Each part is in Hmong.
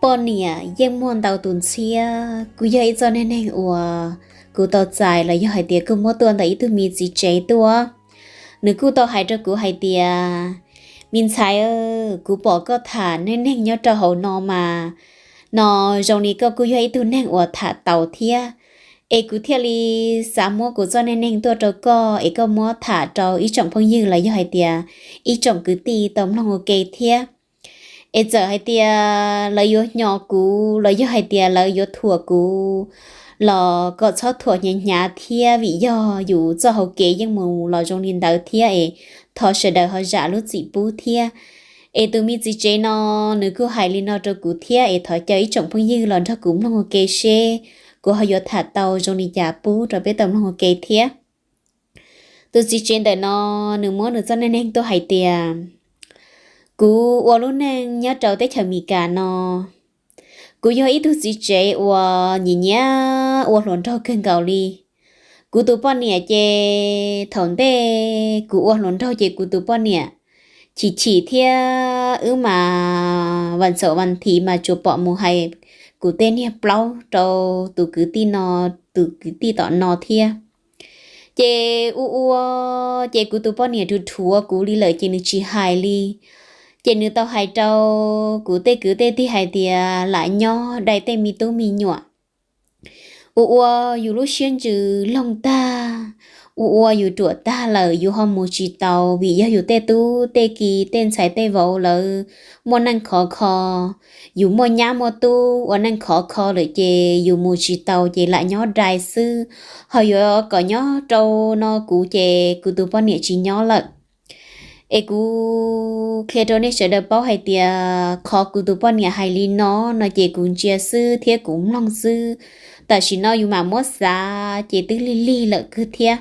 Poj niam yeej muaj ntau tus ntxhiab. Kuj yog ib txoj neej neeg uas kuv tau txais los yog hais tias kuj muab tuaj ntawm ib tug me txiv tsev tuaj. Nws kuj tau hais rau kuv hais tias, me ntxhais, kuv pom koj tham neej neeg nyob rau hauv no mas, no zoo li koj kuj yog ib tug neeg uas tham tau thiab. Es kuv thiaj li xav muab kuv txoj neej neeg tuaj rau koj es koj muab tham rau ib tsoom phooj ywg los yog hais tias ib tsoom kwv tij tau mloog ua ke thiab. Es txawm hais tias lawv yuav hnyos kuv los yog hais tias lawv yuav thuam kuv los kom txhob thuam hnyav hnyav thiab, vim yog yus txoj hau kev yeej mus los zoo li ntawd thiab es thov sawv daws ho zam lub txim pub thiab. Es tus me txiv tsev no nws kuj hais li no rau kuv thiab, es thov caw ib tsoom phooj ywg los nrog kuv mloog ua ke seb kuv ho yuav tham tau zoo li cas pub rau peb tau mloog ua ke thiab. Tus txiv tsev ntawm no nws muab nws txoj neej neeg tuaj hais tias, kuv ua lub neej nyob rau teb chaws Amelikas no, kuv yog ib tug txiv tsev uas nyiam nyiam ua hluas nraug kawg nkaus li. Kuv tus poj niam ces thaum ntej kuv ua hluas nraug ces kuv tus poj niam chim chim thiab wb mas vas ntxaum vas thiv mas tsuas pom mus hais kuv tej niag plaub rau tus kwv tij no, tus kwv tij tom no thiab. Ces ua ua ces kuv tus poj niam rhuav rhuav kuv li lawm ces nws tsis hais li. Ces nws tau hais rau kuv tej kwv tej tij hais tias lam nyob dai tej me tub me nyuam. Ua ua yus lub siab ntsws loog tag, ua ua yus ruam tag lawm yus ho mus tsis tau, vim yog yus tej tub tej ki tej ntxhais tej vauv lawv muaj neej khov kho, yus muaj nyab muaj tub ua neej khov kho lawm ces yus mus tsis tau ces lam nyob dai xwb. Ho yuav kom nyob rau no kuv ces kuv tus poj niam tsis nyob lawm. Es kuv qhia rau nej sawv daws paub hais tias qhov kuv tus poj niam hais li no no ces kuv ntsia xwb thiab kuv mloog xwb. Tam sim no yus mam muab xav ces twb lig lig lawm kawg thiab.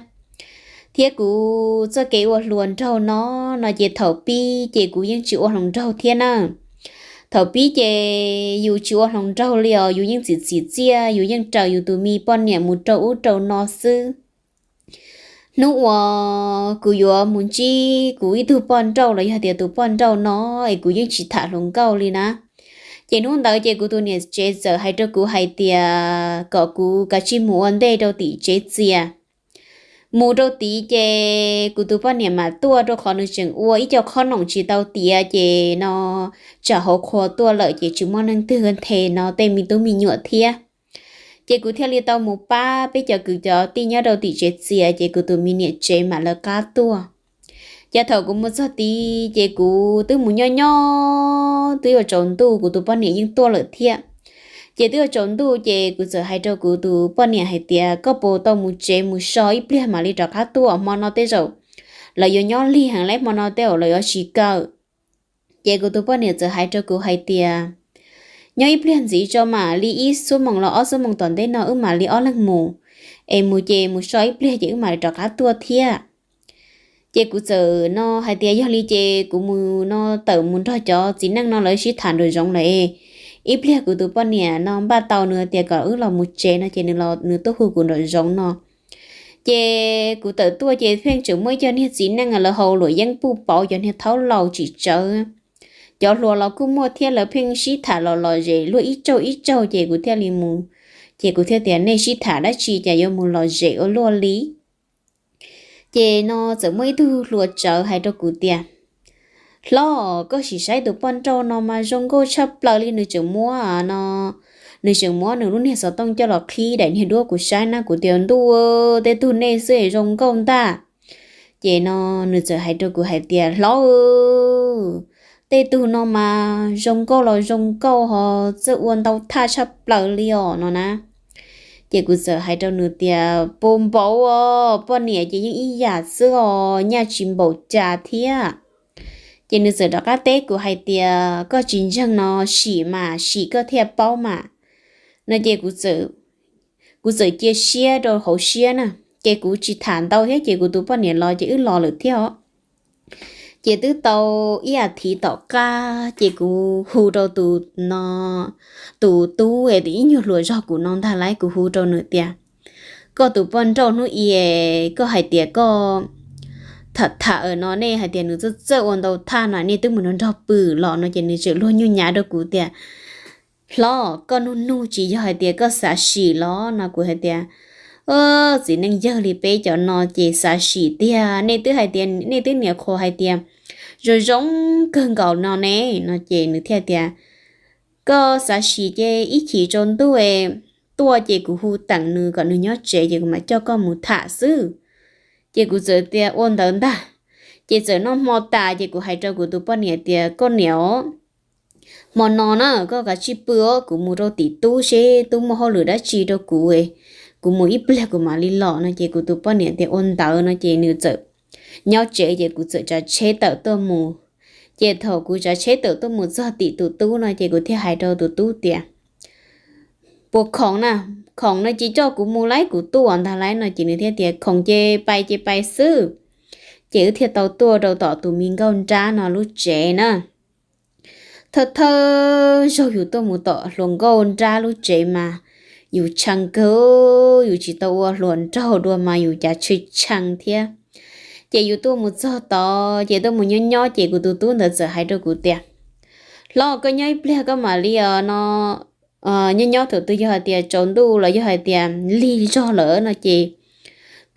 Thiab kuv txoj kev ua hluas nraug no no ces thaum pib ces kuv yeej tsis ua hluas nraug thiab na. Thaum pib ces yus tsis ua hluas nraug li os, yus yeej txiv txim txiaj, yus yeej raws yus tus me poj niam mus rau ub rau no xwb. Hnub uas kuv yuav mus ntsib kuv ib tug poj nrauj los yog tias tus poj nrauj no es kuv yeej tsis tham hluas nkauj li na. Ces hnub ntawd ces kuv tus niam tsev txawm hais rau kuv hais tias kom kuv kav tsij mus ua ntej rau tim tsev txias. Mus rau tid ces kuv tus poj niam mam tuaj, rau qhov nws tseem ua ib co qhob noom tsis tau tiav ces no tsam hauv qhua tuaj lawm ces tsis muaj neeg twg nthe no tej me tub me nyuam thiab. Ces kuv thiaj li tau mus pab peb cov kwv cov tij nyob rau tim tsev txias ces kuv tus me niam tsev mam lawv qab tuaj. Ces thaum kuv mus txog tid ces kuv twb mus nyob nyob twb yuav tsaus ntuj kuv tus poj niam yeej tuaj lawm thiab. Ces twb yuav tsaus ntuj ces kuv txawm hais rau kuv tus poj niam hais tias, koj puas tau mus tsev mus so ib pliag mam li rov qab tuaj, hmo no tej zaum lawv yuav nyob lig heev lawm, hmo no tej zaum lawv yuav tsis kawm. Ces kuv tus poj niam txawm hais rau kuv hais tias, nyob ib pliag ntxiv tso mam li ib xuab moos los ob xuab moos tom ntej no wb mam li ob leeg mus, es mus ces mus so ib pliag ces wb mam li rov qab tuaj thiab. Ces kuv txawm no hais tias yog li ces kuv mus no tawm mus nrog cov txiv neej no lawv sib tham nraum zoov lawm, ib pliag kuv tus poj niam no npaj tau nws tias kom wb los mus tsev no ces nws tuaj hu kuv nraum zoov no. Ces kuv tawm tuaj ces pheej tseem muaj ib co niag txiv neej lawv haus luam yeeb puj pauv cov niag thaub laus tsis tsawv. Cov hluas los kuj muaj thiab, lawv pheej sib tham los lom zem luag ib tsaug ib tsaug ces kuv thiaj li mus. Ces kuv thiaj tias nej sib tham dab tsi cas yuav mus lom zem ua luaj li. Ces no txawm muaj ib tug hluas tsawv hais rau kuv tias, hlob, koj sim saib tus poj nrauj no mas zoo nkauj tshaj plaws li, nws tseem muab no, nws tseem muab nws lub niag xov tooj coj los qhib daim niag duab kuv saib na. Kuv tias ntuj, tej tug nej xwb zoo nkauj ntag. Ces no nws txawm hais rau kuv hais tias, hlob, tej tug no mas zoo nkauj los zoo nkauj ho txawj ua ntau thaj tshaj plaws li os no na. Ces kuv txawm hais rau nws tias, puas npaum os, poj niam ces yeej ib yam xwb os, nyaj tsis npaum cas thiab. Ces nws txawm rov qab teb kuv hais tias, koj tsis ntseeg no sim mas sim koj thiaj paub mas no. Ces kuv txawm cia siab rau hauv siab na, ces kuv tsis tham ntau thiab ces kuv tus poj niam los ces wb los lawm thiab os. Ces twb tau ib as thiv tom qab ces kuv hu rau tus no, tus tub es ib nyuag hluas zog kuv no ntag lauj, kuv hu rau nws tias, koj tus poj nrauj hnub i koj hais tias koj tham tham no, nej hais tias nws txawj txawj ua ntau thaj no, nej twb mus nrog nrog pw los no. Ces nws tseem luag nyuj nyav rau kuv tias, Hlob, koj nug nug tsis yog hais tias koj xav sim los? No kuv hais tias, Txiv neej yawg li peb cov no ces xav sim tiag. Nej twb hais tias, nej twb niam qhuas hais tias zoo zoo kawg nkaus no ne. No ces nws thiaj tias, Koj xav sim ces ib chim tsaus ntuj tuaj ces kuv hu teem nws kom nws nyob tsev ces kuv mam coj koj mus tham xwb. Ces kuv txawm tias, Ua ntawd ntag. Ces txawm noj hmo tas ces kuv hais rau kuv tus poj niam tias, Koj niam os, hmo no na koj kav tsij pw os, kuv mus rau tim tub seb tub muaj hauj lwm dab tsi rau kuv, kuv mus ib pliag kuv mam li los. No ces kuv tus poj niam tias, Ua ntawd. No ces nws txawm nyob tsev ces kuv txawm tsav tsheb tawm tuaj mus. Ces thaum kuv tsav tsheb tawm tuaj mus txog tim tus tub no ces kuv thiaj hais rau tus tub tias, Puas khoom na? Khoom no ces coj kuv mus lauj, kuv tuaj ntag lauj. No ces nws thiaj tias, Khoom ces pais ces pais xwb. Ces wb thiaj tau tuaj rau tom tus me nkauj nrab no lub tsev na. Thawj thawj zaug yus tuaj mus tom hluas nkauj nrab lub tsev mas yus tshee kawg, yus tsis tau ua hluas nraug dua mas yus cav tshee tshee thiab. Ces yus tuaj mus txog tod ces tuaj mus nyob nyob ces kuv tus tub ntawd txawm hais rau kuv tias, Hlob, koj nyob ib pliag koj mam li os no, nyob nyob thaum twg yog hais tias tsaus ntuj los yog hais tias lig zog lawm no ces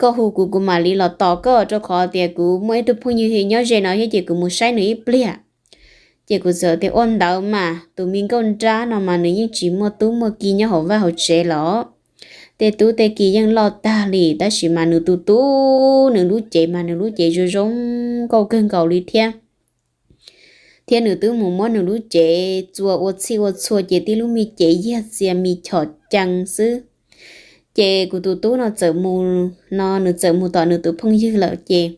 koj hu kuv, kuv mam li los tos koj, rau qhov tias kuv muaj ib tug phooj ywg nyob ze no thiab ces kuv mus saib nws ib pliag. Ces kuv txawm tias, Ua ntawd mas, tus me nkauj nrab no mas nws yeej tsis muaj tub muaj ki nyob hauv vaj hauv tsev los. Tej tub tej ki yeej loj tag li, tab sis mas nws tus tub, nws lub cev mas nws lub cev zoo zoo nkauj kawg nkaus li thiab. Thiab nws twb mus muab nws lub cev txua ua txhij ua txhua ces tib lub me cev yiag txia me chom cees xwb. Ces kuv tus tub no txawm mus, no nws txawm mus tom nws tus phooj ywg lawm ces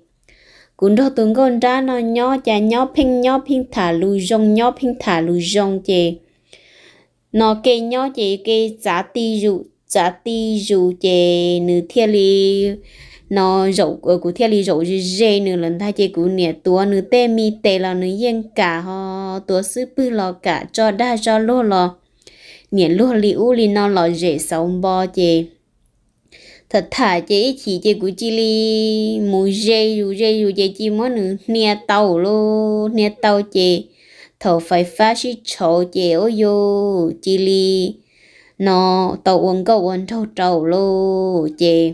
kuv nrog tus nkauj nrab no nyob, cas nyob pheej nyob pheej tham lus zoo, nyob pheej tham lus zoo ces no kev nyob ces kev txav ti zus txav ti zus ces nws thiaj li, no, kuv thiaj li zaum ze ze nws lawm ntag ces kuv niam tuav nws tej me tes los nws yeej kam, ho tuav xub pwg los kam, tso dag tso luag los niam luag li ub li no los zem xauv npo ces tham tham ces ib chim ces kuv cia li mus ze zus ze zus ces cia muab nws hnia tau lauj, hnia tau ces thaum fais fab sib tshauv ces ua yus cia li, no, tau ua nkauj ua nraug rau lauj ces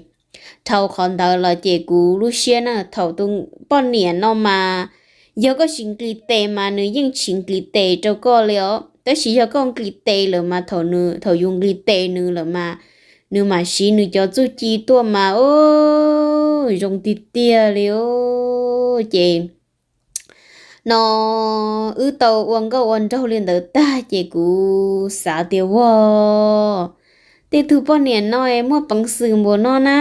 dhau qhov ntawd los ces kuv lub siab na, thaum tus poj niam no mas yog koj tsis nklis tes mas nws yeej tsis nklis tes rau koj li os, tab sis yog koj nklis tes lawm mas thaum, thaum yus nklis tes nws lawm mas nws mam siv nws cov txuj ci tuaj mas, o, zoo tiag tiag li os. Ces no wb tau ua nkauj ua nraug li ntawd tag ces kuv xav tias, Ua, tej tug poj niam no muaj peev xwm npaum no na,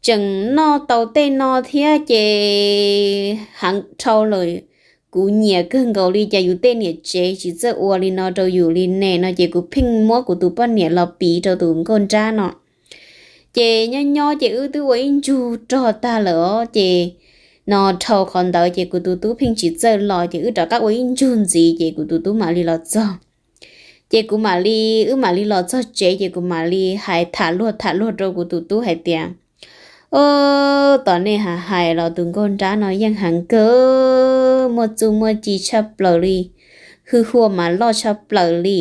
tseem noj tau tej no thiab ces heev dhau lawm. Kuv nyiam kawg nkaus li, cas yus tej niam tsev tsis txawj ua li no rau yus li ne? No ces kuv pheej muab kuv tus poj niam los piv rau tus nkauj nrab no. Ces nyob nyob ces wb twb ua ib ntsug rog tag lawm os ces no dhau qhov ntawd ces kuv tus tub pheej tsis txawj los ces wb rov qab ua ib ntsug ntxiv ces kuv tus tub mam li los txog. Ces kuv mam li, wb mam li los txog tsev ces kuv mam li hais tham luag tham luag rau kuv tus tub hais tias, O, tom nej hais los tus nkauj nrab no yeej heev kawg, muaj txuj muaj ci tshaj plaws li, hwj huaj mas loj tshaj plaws li.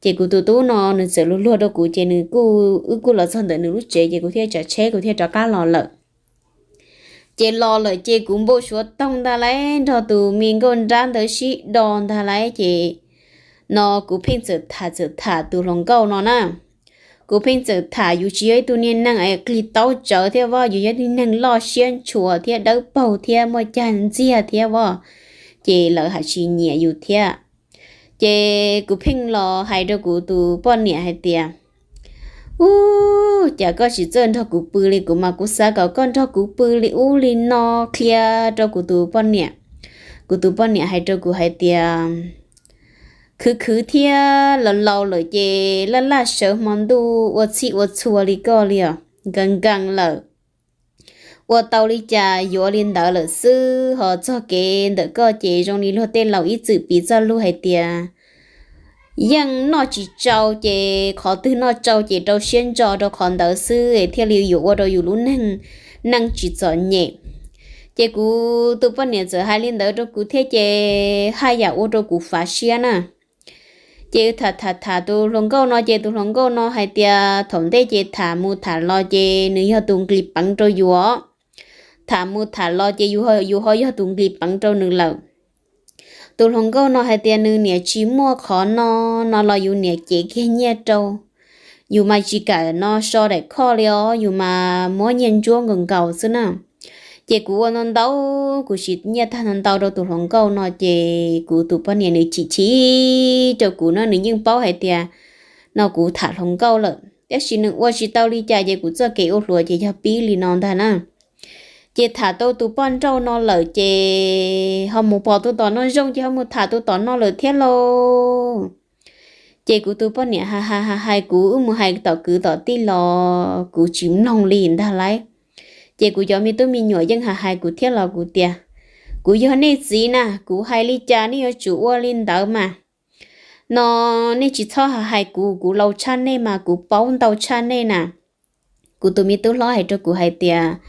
Ces kuv tus tub no nws txawm luag luag rau kuv ces nws kuj, wb kuj los txog ntawm nws lub tsev ces kuv thiaj tsav tsheb kuv thiaj rov qab los lawm. Ces los lawm ces kuv npau suav toog ntag lauj, nrog tus me nkauj nrab ntawd sib do ntag lauj ces no kuv pheej txawm tham txawm tham tus hluas nkauj no na. Kuv pheej txawm tham, yus tsis yog ib tug niag neeg es qig taub tsawv thiab voj, yus yog ib tug neeg loj siab ntshua thiab dawb paug thiab muaj cag ntxiag thiab voj, ces lawv haj tsis nyiam yus thiab. Ces kuv pheej los hais rau kuv tus poj niam hais tias, U, cas koj tsis txawj nrog kuv pw li, kuv mas kuv xav kom koj nrog kuv pw li ub li no, qhia rau kuv tus poj niam. Kuv tus poj niam hais rau kuv hais tias, Khwv khwv thiab, laus laus lawm ces laj laj sawv hmo ntuj ua txhij ua txhua li koj li os, nkees nkees lawm. Ua tau li cas yuav li ntawd lawm xwb, ho txog kev ntawm koj ces zoo li luag tej laus ib txwm piv txoj lus hais tias, Yeej noj tsis tsau ces qhov twg noj tsau ces rau siab ntso rau qhov ntawd xwb thiaj li yuav ua rau yus lub neej, neej tsis txom nyem. Ces kuv tus poj niam txawm hais li ntawd rau kuv thiab ces haj yam ua rau kuv fav siab na. Ces tham tham tham tus hluas nkauj no ces tus hluas nkauj no hais tias thaum ntej ces tham mus tham los ces nws yog tus nqis peev rau yus os. Tham mus tham los ces yus, yus ho yog tus nqis peev rau nws lawm. Tus hluas nkauj no hais tias nws niam tsis muaj qhov no, no los yus niam cev kiag nyiaj rau. Yus mas tsis kam no so daim khoj li os, yus mas muab nyiaj ntsuab nkaus nkaus xwb na. Ces kuv ua ntau ntau, kuv siv nyiaj tag ntau ntau rau tus hluas nkauj no ces kuv tus poj niam nws chim chim rau kuv no, nws yeej paub hais tias no kuv tham hluas nkauj lawm, tab sis nws ua tsis tau li cas ces kuv txoj kev ua hluas ces yog pib li no ntag na. Ces tham tau tus poj nrauj no lawm ces ho mus pom tus tom no zoo ces ho mus tham tus tom no lawm thiab lauj. Ces kuv tus poj niam hais hais hais hais kuv, wb mus hais tom kwv tom tij los kuv tsis mloog li ntag lauj. Ces kuv cov me tub me nyuam yeej hais hais kuv thiab los kuv tias, kuv yog nej txiv na, kuv hais li cas nej yuav tsum ua li ntawd mas. No nej tsis txhob hais hais kuv, kuv laus tshaj nej mas kuv paub ntau tshaj nej na. Kuv tus me tub hlob hais rau kuv hais tias,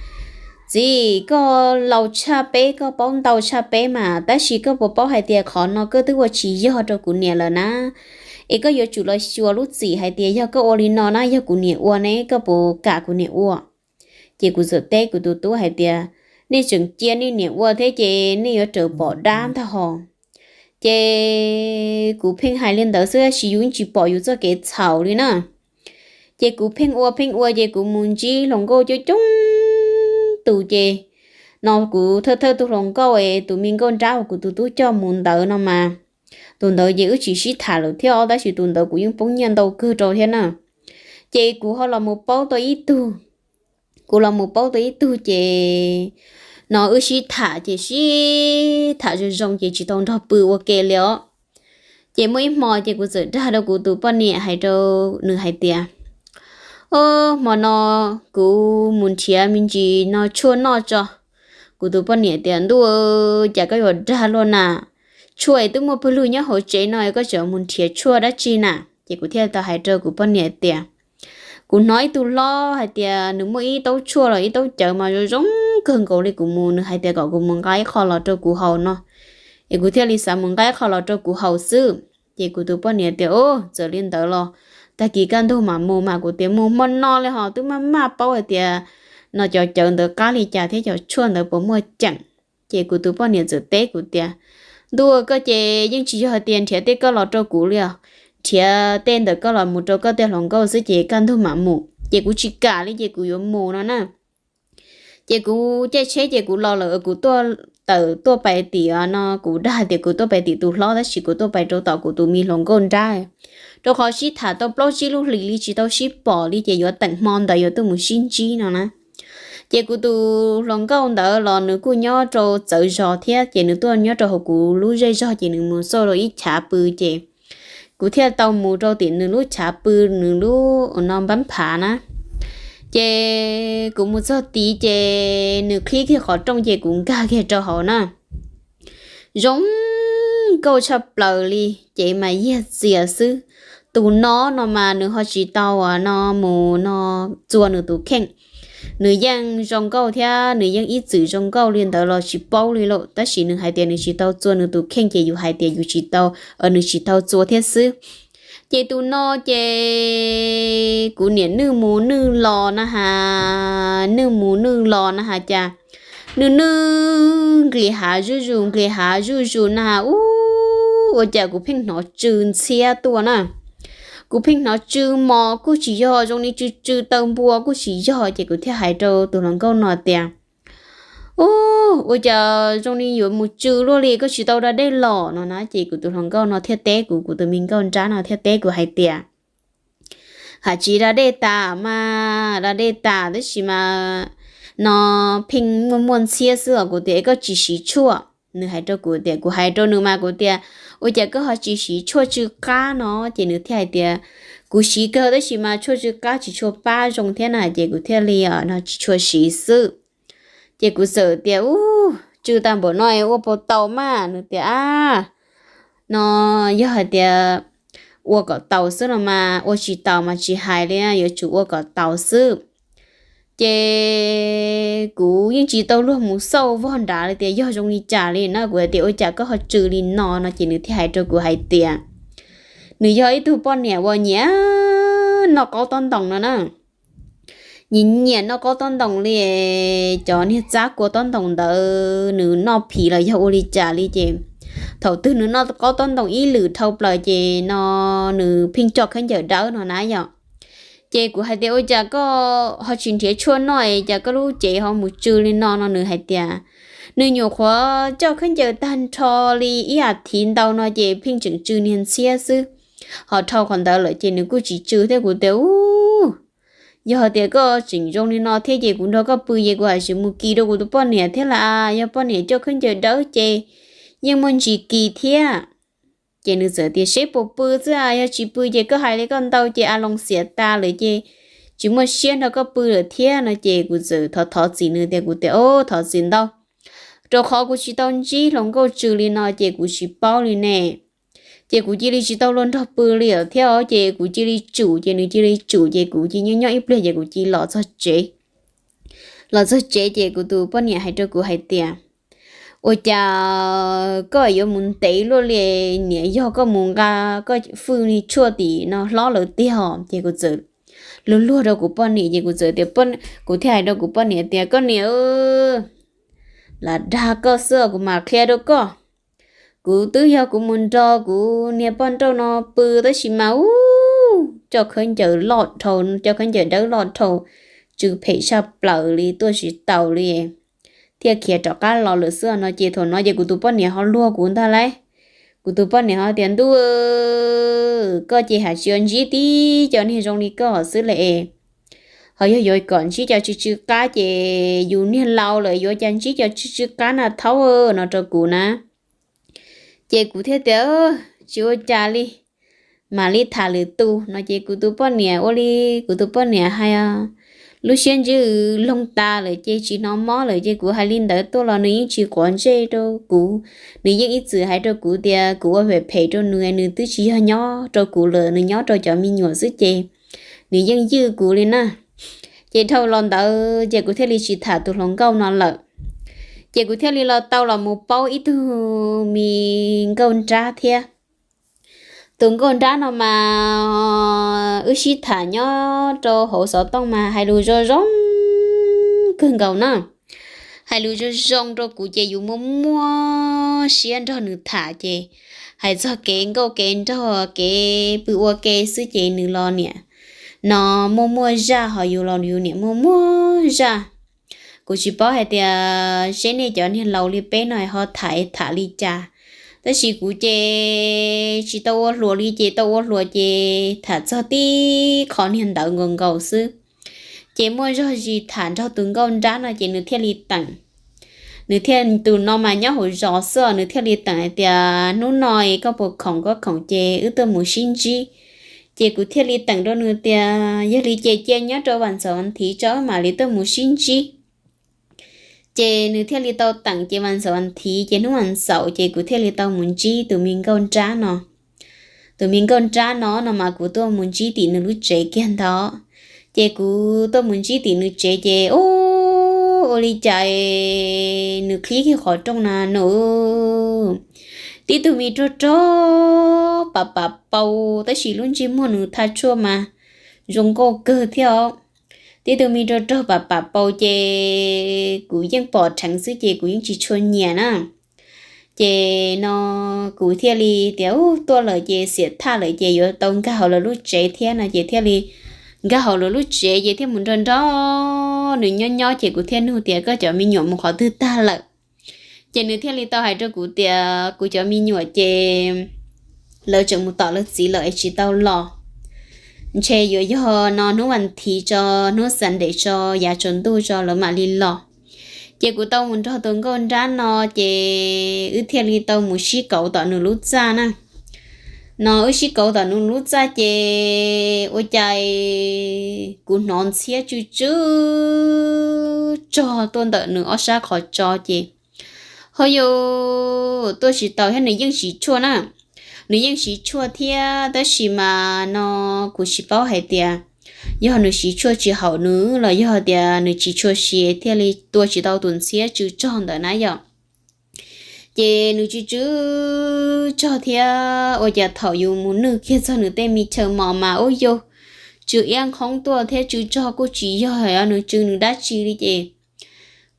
txiv, koj laus tshaj peb, koj paub ntau tshaj peb mas, tab sis koj puas paub hais tias qhov no koj twb ua tsis yog rau kuv niam lawm na? Es koj yuav tsum los xyuas lub txim hais tias yog koj ua li no na yog kuv niam ua ne, koj puas kam kuv niam ua? Ces kuv txawm teb kuv tus tub hais tias, nej tseem cia nej niam ua thiab ces nej yuav raws pom dab ntag hos. Ces kuv pheej hais li ntawd xwb tab sis yus tsis pom yus txoj kev txhaum li na. Ces kuv pheej ua pheej ua ces kuv mus ntsib hluas nkauj coob coob tus ces no kuv thawj thawj tus hluas nkauj es tus me nkauj nrab uas kuv tus tub coj mus ntawd no mas, tus ntawd ces wb tsis sib tham lawm thiab os, tab sis tus ntawd kuv yeej poob nyiaj ntau kawg rau thiab na. Ces kuv ho los mus paub tau ib tug, kuv los mus paub tau ib tug ces no wb sib tham ces sib tham zoo zoo ces tsis tau nrog pw ua ke li os. Ces muaj ib hmo ces kuv txawm dag rau kuv tus poj niam hais rau nws hais tias, o, hmo no kuv mus nrhiav me ntsis no tshuaj noj tso. Kuv tus poj niam tias, ntuj, cas koj yuav dag luaj na, tshuaj es twb muaj pawg lug nyob hauv tsev no es koj tseem mus nrhiav tshuaj dab tsi na? Ces kuv thiaj tau hais rau kuv poj niam tias, kuv hnov ib tug hlob hais tias nws muaj ib taub tshuaj los ib taub cawv mas zoo zoo kawg nkaus li, kuv mus, nws hais tias kom kuv mus nqa ib qho los rau kuv haus no, es kuv thiaj li xav mus nqa ib qho los rau kuv haus xwb. Ces kuv tus poj niam tias, o, txawm li ntawd los tag kis kaj ntug mam mus mas. Kuv tias, mus hmo no li hos, twb maj maj paub hais tias no cov cawv ntawd qab li cas thiab cov tshuaj ntawd puas muaj ceem. Ces kuv tus poj niam txawm teb kuv tias, ntuj, koj ces yeej tsis yog hais tias nrhiav tej koj los rau kuv li os, nrhiav tej ntawm koj los mus rau koj tej hluas nkauj xwb ces kaj ntug mam mus. Ces kuv tsis kam li ces kuv yuav mus no na. Ces kuv caij tsheb ces kuv los lawm, kuv tuaj, tawm tuaj pais tim no, kuv dag tias kuv tuaj pais tim tus hlob tab sis kuv tuaj pais rau tom kuv tus me hluas nkauj nrab, rau qhov sib tham tau plaub tsib lub hlis li tsis tau sib pom li ces yuav teem hmo ntawd yuav tuaj mus sib ntsib no na. Ces kuv tus hluas nkauj ntawd los nws kuj nyob rau txawv zos thiab ces nws tuaj nyob rau hauv kuv lub zej zog ces nws mus xauj rau ib chav pw ces kuv thiaj tau mus rau tim nws lub chav pw, nws lub no npab phav na. Ces kuv mus txog tid ces nws qhib kiag qhov rooj ces kuv nkag kiag rau hauv na. Zoo nkauj tshaj plaws li, ces mas yiag txias xwb. Tus no no mas nws ho tsis tau no mus no txua nws tus kheej. Nws yeej zoo nkauj thiab nws yeej ib txwm zoo nkauj li ntawd los tsis paub li lauj, tab sis nws hais tias nws tsis tau txua nws tus kheej ces yus hais tias yus tsis tau, nws tsis tau txua thiab xwb. Ces tus no ces kuv niam nwj mus nwj los na has, nwj mus nwj los na has cas nwj nwj nqis hav zuj zus nqis hav zuj zus na has, ua cas kuv pheej hnov tsw ntxhiab tuaj na. Kuv pheej hnov tsw mos kuj tsis yog, zoo li tsw tsw taw npua kuj tsis yog, ces kuv thiaj hais rau tus hluas nkauj no tias, u, ua cas zoo li yuav mus tsw luaj li, koj tsis tau da dej los no na? Ces kuv tus hluas nkauj no thiaj teb kuv, kuv tus me nkauj nrab no thiaj teb kuv hais tias, ha, tsis da dej tas mas, da dej tas tab sis mas no pheej muaj muaj ntxhiab xwb os. Kuv tias, es koj tsis siv tshuaj? Nws hais rau kuv tias, kuv hais rau nws mas kuv tias, ua cas koj ho tsis siv tshuaj tsw qab no? Ces nws thiaj hais tias, kuv siv kawg tab sis mas tshuaj tsw qab tsis tshua pab zoo thiab na, ces kuv thiaj li no tsis tshua siv xwb. Ces kuv txawm tias, u, tsw tag npaum no ua puas tau mas? Nws tias, a, no yog hais tias ua kom tau xwb no mas, ua tsis tau mas tsis hais li, yuav tsum ua kom tau xwb. Ces kuv yeej tsis tau luag mus xauj vog nrad li tias yog zoo li cas li na, kuv hais tias, ua cas koj ho tsw li no no? Ces nws thiaj hais rau kuv hais tias, Nws yog ib tug poj niam uas nyiam noj qaub tob ntoos no na. Nyiam nyiam noj qaub tob ntoos li, cov niag txab kua tob ntoos ntawd nws noj phim los yog ua li cas li ces thaum twg nws noj qaub tob ntoos ib lwm dhau plaws ces no nws pheej coj khaub ncaws dawb no na yom. Ces kuv hais tias ua cas koj ho tsis nrhiav tshuaj noj es cas koj lub cev ho mus tsw li no no nws hais tias nws nyuam qhuav coj khaub ncaws tag nrho li ib as thiv ntau no ces pheej tseem tsw niag ntxhiab xwb. Ho dhau qhov ntawd lawm ces nws kuj tsis tsw thiab. Kuv tias u, yog tias koj tseem zoo li no thiab ces kuv nrog koj pw ces kuv hais tsis mus kis rau kuv tus poj niam thiab las, yog poj niam coj khaub ncaws dawb ces yeej muaj ntsis kis thiab. Ces nws txawm tias seb puas pw xwb, yog tsis pw ces koj hais li koj ntau ces a loo xiam tas lawm ces tsis muaj siab nrog koj pw lawm thiab no ces kuv txawm thov thov txim nws tias kuv tias o, thov txim ntau, rau qhov kuv tsis tau ntsib hluas nkauj tsw li no ces kuv tsis paub li ne. Ces kuv cia li tsis tau luag nrog pw li thiab os, ces kuv cia li tsum ces nws cia li tsum ces kuv cia li nyob nyob ib pliag ces kuv cia li los txog tsev. Los txog tsev ces kuv tus poj niam hais rau kuv hais tias ua cas koj yuav mus ntev luaj li, niam yog koj mus nqa koj fwj li tshuaj tim no hlob lawm tiag os. Ces kuv txawm luag luag rau kuv poj niam ces kuv txawm tias, kuv thiaj hais rau kuv poj niam tias koj niam, lam dag koj xwb os, kuv mam qhia rau koj. Kuv twb yog kuv mus nrog kuv niag poj nrauj no pw tab sis mas u, coj khaub ncaws loj dhau, coj khaub ncaws dawb loj dhau, tsw phem tshaj plaws li tuaj tsis taus li, thiaj khiav rov qab los lawm xwb no. Ces thaum no ces kuv tus poj niam ho luag kuv ntag lauj. Kuv tus poj niam ho tias ntuj, koj ces hais tsis ua ntsib tib cov niag zoo li koj xwb le, ho yog yuav kom ntsib cov tsw tsw qab ces yus niag laus lawm yuav cas ntsib cov tsw tsw qab na thaub no rau kuv na. Ces kuv thiaj tias tsis ua cas li, mam li tham lwm tus no ces kuv tus poj niam ua li kuv tus poj niam hais, lub siab ntsws loog tas lawm ces tsis hnov mob lawm ces kuv hais li ntawd tuaj los nws yeej tsis quav ntsej rau kuv. Nws yeej ib txwm hais rau kuv tias kuv ua phem phem rau nws, nws twb tsis yog nyob rau kuv lawm, nws nyob rau cov me nyuam xwb ces nws yeej ywj kuv li na. Ces dhau los ntawd ces kuv thiaj li tsis tham tus hluas nkauj no lawm. Ces kuv thiaj li los tau los mus paub ib tug me nkauj nrab thiab. Tus nkauj nrab no mas wb sib tham nyob rau hauv xov tooj mas hais lus zoo zoo kawg nkaus na. Hais lus zoo zoo rau kuv ces yus muaj muaj siab nrog nws tham ces hais txog kev nkauj kev nraug kev pw ua ke xwb ces nws los niam no muaj muaj zaj, ho yus los yus niam muaj muaj zaj. Kuv tsis paub hais tias seb nej cov niag laus li peb no ho tham tham li cas, tab sis kuv ces tsis tau ua hluas li ces tau ua hluas ces tham txog tib qho niag ntawd nkaus nkaus xwb. Ces muaj zog zis tham nrog tus nkauj nrab no ces nws thiaj li teem. Nws thiaj, tus no mas nyob hauv zos xwb, nws thiaj li teem hais tias hnub no koj puas khoom, koj khoom ces wb tuaj mus sib ntsib. Ces kuv thiaj li teem rau nws tias yog li ces cia nyob rau vas ntxaum vas thiv tso mam li tuaj mus sib ntsib. Ces nws thiaj li tau teem ces vas ntxaum vas thiv ces hnub vas ntxaum ces kuv thiaj li tau mus ntsib tus me nkauj nrab no. Tus me nkauj nrab no no mas kuv tuaj mus ntsib tim nws lub tsev kiag ntawd. Ces kuv tuaj mus ntsib tim nws tsev ces ua li cas nws qhib kiag qhov rooj na nws tib tug me rog rog pam pam paus tab sis lub ntsej muag nws tha tshuaj mas zoo nkauj kawg thiab os. Tib tug me rog rog pam pam paus ces kuv yeej pom dheev xwb ces kuv yeej tsis tshua nyiam na. Ces no kuv thiaj li tias u tuaj lawm ces xiam thaj lawm ces yuav tau nkag hauv lawv lub tsev thiab no ces thiaj li nkag hauv lawv lub tsev ces thiaj mus nrog nrog nws nyob nyob ces kuv thiaj nug tias koj cov me nyuam mus qhov twg tag lawm. Ces nws thiaj li tau hais rau kuv tias kuv cov me nyuam ces lawv tseem mus tom lawv txiv lawm es tsis tau los, ntshe yuav yog no hnub vas thiv tso, hnub Sunday tso, yav tsaus ntuj tso lawv mam li los. Ces kuv tau mus nrog tus nkauj nrab no ces wb thiaj li tau mus sib kauv tom nws lub txaj na. No wb sib kauv tom nws lub txaj ces ua cas kuv hnov ntxhiab tsw tsw tsog tuaj ntawm nws ob sab qhov tso ces ho yus tuaj tsis tau thiab nws yeej siv tshuaj na. Nws yeej siv tshuaj thiab tab sis mas no kuv tsis paub hais tias yog nws siv tshuaj tsis haum nws los yog tias nws tsis tshua siv thiaj li tua tsis tau tus ntxhiab tsw tsog ntawd na yom. Ces nws tsw tsw tsog thiab ua cas thaum yus mus nwj kiag txog nws tej me chaw mos mas ub yug, tsw iab nqhoob tuaj thiab tsw tsog kuj tsis yog nws tsw nws dab tsi li ces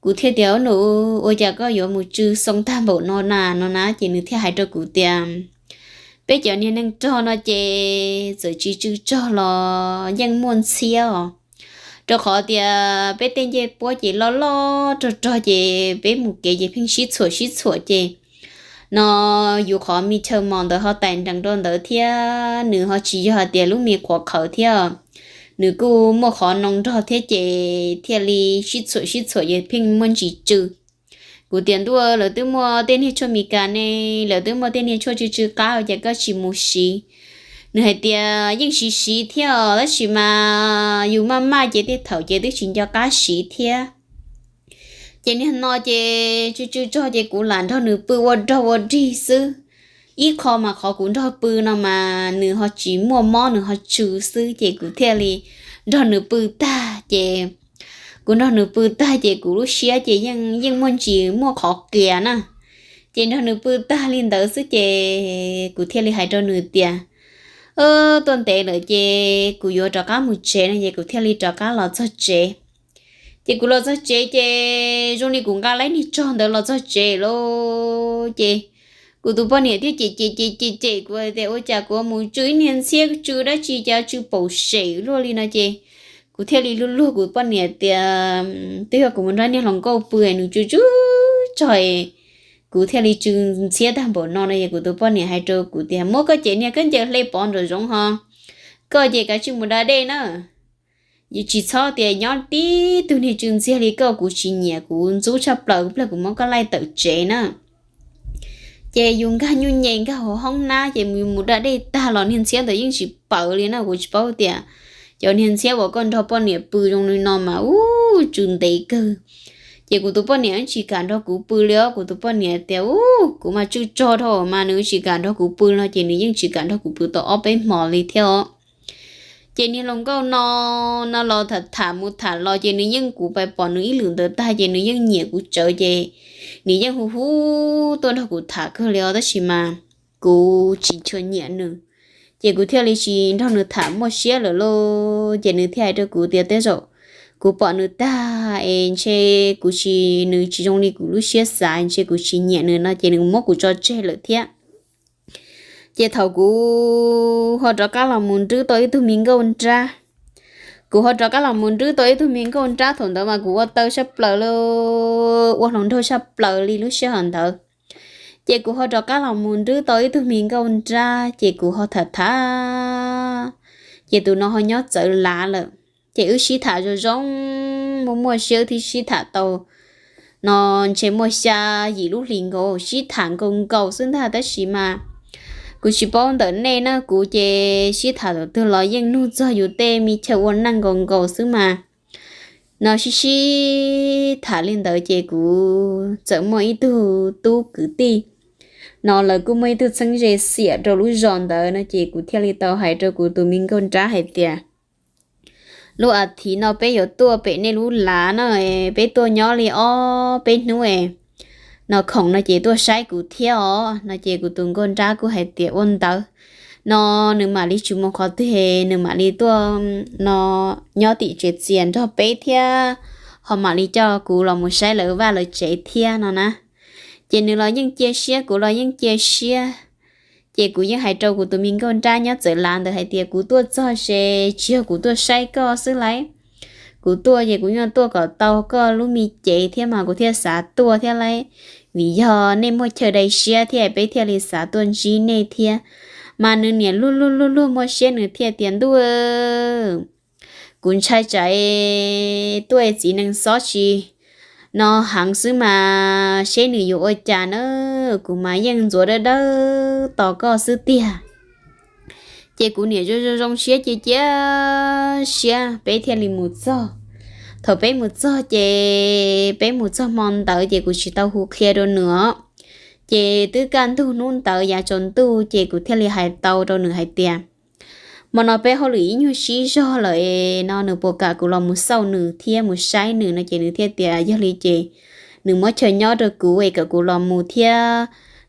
kuv thiaj tias, Ub, nws ua cas koj yuav mus tsw xoo tag npaum no na, no na? Ces nws thiaj hais rau kuv tias, Peb cov niag neeg rog no ces txawm tsis tsw tsog los yeej muaj ntxhiab os, rau qhov tias peb tej ncej puab ces loj loj rog rog ces peb mus kev ces pheej sib txhuam sib txhuam ces no yus qhov me chaw mos ntawd ho tais nrees rau ntawd thiab nws ho tsis yog hais tias lub me qhuav qhawv thiab, nws kuj muaj qhov noo nrog thiab ces thiaj li sib txhuam sib txhuam ces pheej muaj ntsis tsw. Kuv tias, Ntuj, lawv twb muaj tej niag tshuaj Mis Kas ne, lawv twb muaj tej niag tshuaj tsw tsw qab ua cas koj tsis mus siv? Nws hais tias, Yeej siv siv thiab os, tab sis mas yus maj maj ces tej thaum ces twb tsis nco qab siv thiab. Ces niag no ces tsw tsw tsog ces kuv lam nrog nws pw ua rog ua dig xwb. Ib qho mas qhov kuv nrog pw no mas nws ho tsis muaj mob, nws ho tsw xwb ces kuv thiaj li nrog nws pw tag ces kuv nrog nws pw tag ces kuv lub siab ces yeej yeej muaj ntsis muaj qhov qias na. Ces nrog nws pw tag li ntawd xwb ces kuv thiaj li hais rau nws tias, Tuaj ntev lawm ces kuv yuav rov qab mus tsev no ces kuv thiaj li rov qab los txog tsev. Ces kuv los txog tsev ces zoo li kuv nqa laib niag tsog ntawd los txog tsev lauj. Ces kuv tus poj niam thiaj cem cem cem cem cem kuv tias, Ua cas kuv mus tsw ib niag ntxhiab tsw dab tsi cas tsw paum sem luaj li no? Ces kuv thiaj li luag luag kuv poj niam tias, Twb yog kuv mus nrog niag hluas nkauj pw nws tsw tsw tsog kuv thiaj li tsw ntxhiab tag npaum no no. Ces kuv tus poj niam hais rau kuv tias, Muab koj cev niag khaub ncaws hle pov nraum zoov ho, koj ces kav tsij mus da dej na. Tsis txhob tias nyob tib tug niag tsw ntxiag li koj, kuv tsis nyiam, kuv ntxub tshaj plaws, kuv plag kuv muab koj laij tawm tsev na. Ces yus nkag nyuj nyem nkag hauv hoob nab ces mus da dej tag los niag ntxhiab ntawd yeej tsis paws li na. Kuv tsis paub tias cov niag ntxhiab uas koj nrog poj niam pw zoo li no mas ub tsw ntev kawg. Ces kuv tus poj niam tsis kam nrog kuv pw li os. Kuv tus poj niam tias, Ub, kuv mas tsw tsog dhau mas nws tsis kam nrog kuv pw no ces nws yeej tsis kam nrog kuv pw tau ob peb hmo li thiab os. Ces niag hluas nkauj no, no los tham tham mus tham los ces nws yeej, kuv pais pom nws ib lwm ntawd tag ces nws yeej nyiam kuv tsawv ces nws yeej hu hu tuaj nrog kuv tham kawg li os, tab sis mas kuv tsis tshua nyiam nws. Ces kuv thiaj li tsis nrog nws tham muaj siab lawm lauj. Ces nws thiaj hais rau kuv tias, Tej zaum kuv pom nws tag es ntshe kuv tsis, nws tsis zoo li kuv lub siab xav, ntshe kuv tsis nyiam nws no ces nws muab kuv tso tseg lawm thiab. Ces thaum kuv ho rov qab los mus nrwb tau ib tug me nkauj nrab, kuv ho rov qab los mus nrwb tau ib tug me nkauj nrab, thaum ntawd mas kuv ua taw tshaj plaws li, ua hluas nraug tshaj plaws li lub sij hawm ntawd. Ces kuv ho rov qab los mus nrwb tau ib tug me nkauj nrab ces kuv ho tham tham, ces tus no ho nyob txawv lav lawm. Ces wb sib tham zoo zoo, muaj muaj siab thiab sib tham tau no ntshe muaj xya yim lub hlis nkaus, sib tham nkaus nkaus xwb ntag, tab sis mas kuv tsis paub ntawm nej na, kuv ces sib tham thaum twg los yeej nug txog yus tej me chaw ua neej nkaus nkaus xwb mas. No sib sib tham li ntawd ces kuv txawm muaj ib tug tub kwv tij no lawv kuj muaj ib tug txheeb ze xiam rau lub zos ntawd no ces kuv thiaj li tau hais rau kuv tus me nkauj nrab hais tias, Lub as thiv no peb yuav tuaj pem nej lub lav no, peb tuaj nyob li ob peb hnub no khoom no ces tuaj saib kuv thiab os no ces kuv tus nkauj nrab kuj hais tias ua ntawd no, nws mam li tsis mus qhov twg, nws mam li tuaj no nyob tim tsev txias nrog peb thiab ho mam li coj kuv los mus saib lawv vaj lawv tsev thiab no na. Ces nws los yeej cia siab, kuv los yeej cia siab. Ces kuv yeej hais rau kuv tus me nkauj nrab nyob txawv lav ntawd hais tias, Kuv tuaj txog ces tsis yog kuv tuaj saib koj xwb lauj. Kuv tuaj ces kuv yeej tuaj kom tau koj lub me cev thiab mas kuv thiaj xav tuaj thiab lauj. Vim yog nej muaj chaw dai siab thiab peb thiaj li xav tuaj ntsib nej thiab. Mas nws niam luag luag luag luag muaj siab, nws thiaj tias, Ntuj, kuv ntshai tsam tuaj txiv nees xob tsis no heev xwb mas seb nws yuav ua cas na, kuv mas yeej ntxuav dawb dawb tos koj xwb tiag. Ces kuv niam zoo zoo zoo siab cia cia siab peb thiaj li mus txog. Thaum peb mus txog ces peb mus txog hmo ntawd ces kuv tsis tau hu qhia rau nws os. Ces twb kaj ntug hnub ntawd yav tsaus ntuj ces kuv thiaj li hais tau rau nws hais tias, Hmo no peb hauj lwm ib nyuag sib zog lawm no, nws puas kam kuv los mus xauj nws thiab mus saib nws no? Ces nws thiaj tias, Yog li ces nws muab chaw nyob rau kuv es kom kuv los mus thiab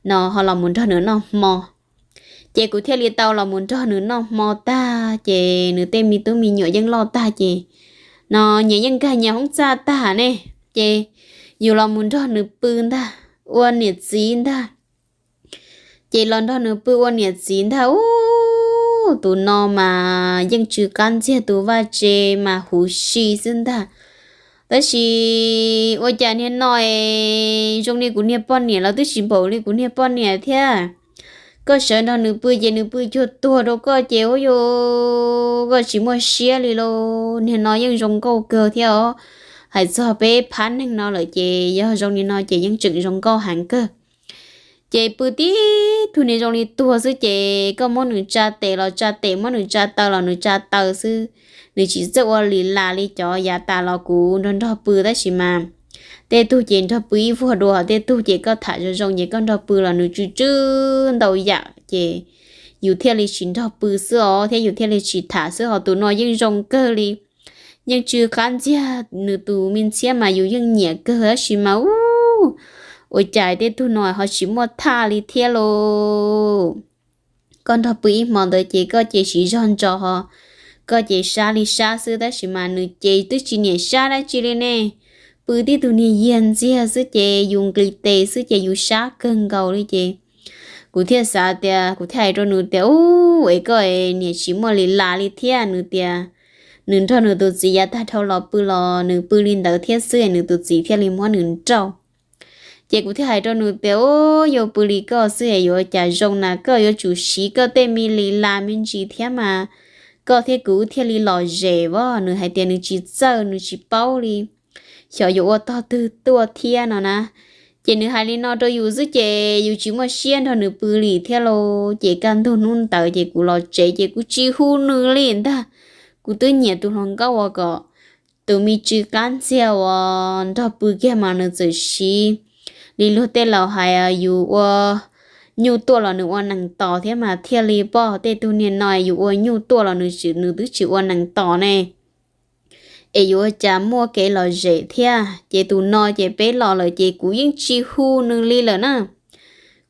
no ho los mus nrog nws noj hmo. Ces kuv thiaj li tau los mus nrog nws noj hmo tag ces nws tej me tub me nyuam yeej loj tag ces no nyias yeej nkag nyias hoob txaj tag ne, ces yus los mus nrog nws pw ntag, ua niam txiv ntag. Ces los nrog nws pw ua niam txiv ntag ub, tus no mas yeej tsw qab ntxiag tus vaj tse mas huv si xwb ntag. Tab sis ua cas niag no es zoo li kuv niag poj niam los twb tsis npaum li kuv niag poj niam thiab. Koj sawv nrog nws pw ces nws pw cuag tuag rau koj ces ua rau koj tsis muaj siab li lauj. Niag no yeej zoo nkauj kawg thiab os. Hais txog peb phab neeg no lawm ces yog zoo li no ces yeej tseem zoo nkauj heev kawg. Ces pw tib tug niag zoo li tuag xwb ces koj muab nws tsa tes los tsa tes, muab nws tsa taw los nws tsa taw xwb. Nws tsis txawj ua li las li cov yav tas los kuv nrog nrog pw tab sis mas tej tug ces nrog pw ib vuag dua, tej tug ces koj tham zoo zoo ces koj nrog pw los nws tsw tsw ntau yam ces yus thiaj li tsis nrog pw xwb os thiab yus thiaj li tsis tham xwb. Ho tus no yeej zoo kawg li, yeej tsw qab ntxiag nws tus me ntxhiab mas yus yeej nyiam kawg tab sis mas ub, ua cas tej tug no ho tsis muaj thaj li thiab lauj. Koj nrog pw ib hmo ntawd ces koj ces siv zog ntso ho koj ces sab li sab xwb tab sis mas nws ces twb tsis niam sab dab tsi li ne. Pw tib tug niag yiag ntxiag xwb ces yus nqis tes xwb ces yus sab kawg nkaus li ces kuv thiaj xav tias, kuv thiaj hais rau nws tias, ub, es koj niam tsis muaj li las li thiab. Nws tias nws nrog nws tus txiv yav tag dhau los pw los nws pw li ntawd thiab xwb es nws tus txiv thiaj li muab nws nrauj. Ces kuv thiaj hais rau nws tias, ub, yuav pw li koj xwb es yuav cas zoo na, koj yuav tsum siv koj tej me li las me ntsis thiab mas koj thiab kuv thiaj li lom zem as. Nws hais tias nws tsis txawj, nws tsis paub li, xyov yuav ua tog twg tuaj thiab no na. Ces nws hais li no rau yus xwb ces yus tsis muaj siab nrog nws pw li thiab lauj. Ces kaj ntug hnub ntawd ces kuv los tsev ces kuv tsis hu nws li ntag. Kuv twb nyiam tus hluas nkauj uas kom tus me tsw qab ntxiag uas nrog pw kiag mas nws txawm siv li luag tej laus hais, yus ua nyuj tuaj los nws ua nees tos thiab mas thiaj li pom. Tej tug niag no yus ua nyuj tuaj los nws, nws twb tsis ua nees tos ne, es yuav ua cas muaj kev lom zem thiab. Ces tus no ces peb los lawm ces kuv yeej tsis hu nws li lawm na.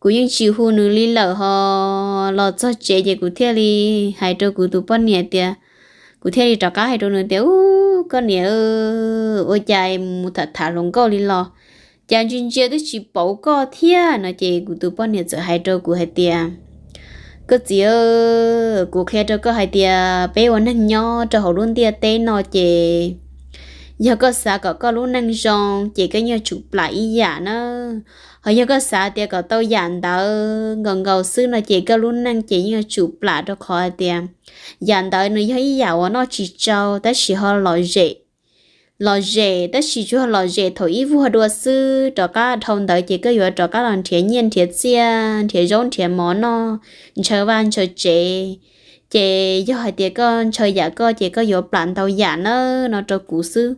Kuv yeej tsis hu nws li lawm ho los txog tsev ces kuv thiaj li hais rau kuv tus poj niam tias, kuv thiaj li rov qab hais rau nws tias, ub, koj niam, ua cas mus tham tham hluas nkauj li los cas ntsia ntsia twb tsis paub koj thiab no. Ces kuv tus poj niam txawm hais rau kuv hais tias, koj txiv, kuv qhia rau koj hais tias peb ua neeg nyob rau hauv lub ntiaj teb no ces yog koj xav kom koj lub neej zoo ces koj yuav tsum plam ib yam na. Ho yog koj xav tias kom tau yam ntawd nkaus nkaus xwb no ces koj lub neej ces yeej yuav tsum plam rau qhov hais tias yam ntawd nws yog ib yam uas noj tsis tsau tab sis ho lom zem, lom zem tab sis tsuas lom zem thaum ib vuag dua xwb, rov qab dhau ntawd ces koj yuav rov qab los nrhiav nyiaj nrhiav txiaj, nrhiav zaub nrhiav mov noj, ntshaw vaj ntshaw tsev. Ces yog hais tias koj ntshaw yam koj ces koj yuav plam ntau yam nawb no rau kuv xwb.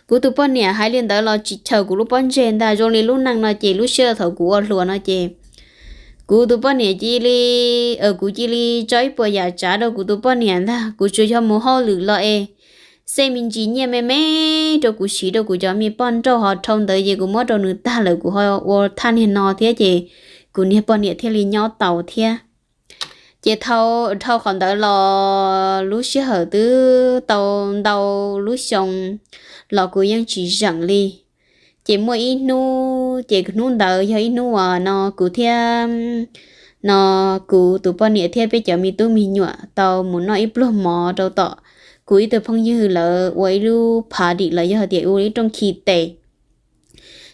Kuv tus poj niam hais li ntawd los tsis chaws kuv lub pob ntseg ntag. Zoo li lub neej no ces lub sij hawm thaum kuv ua hluas no ces kuv tus poj niam cia li, kuv cia li tso ib puas yam tsav rau kuv tus poj niam ntag. Kuv tsuas yog mus hauj lwm los es xej me ntsis nyiaj me me rau kuv siv rau kuv cov me poj nrauj ho dhau ntawd ces kuv muab rau nws tag lawm kuv ho ua thaj niag no thiab ces kuv niag poj niam thiaj li nyob tau thiab. Ces dhau qhov ntawd los lub sij hawm twb tau ntau lub xyoo los kuv yeej tsis zeem li. Ces muaj ib hnub ces hnub ntawd yog ib hnub uas no kuv thiab no kuv tus poj niam thiab peb cov me tub me nyuam tau mus noj ib pluag mov rau tom kuv ib tug phooj ywg lawv ua ib lub party los yog tias ua ib rooj khi tes.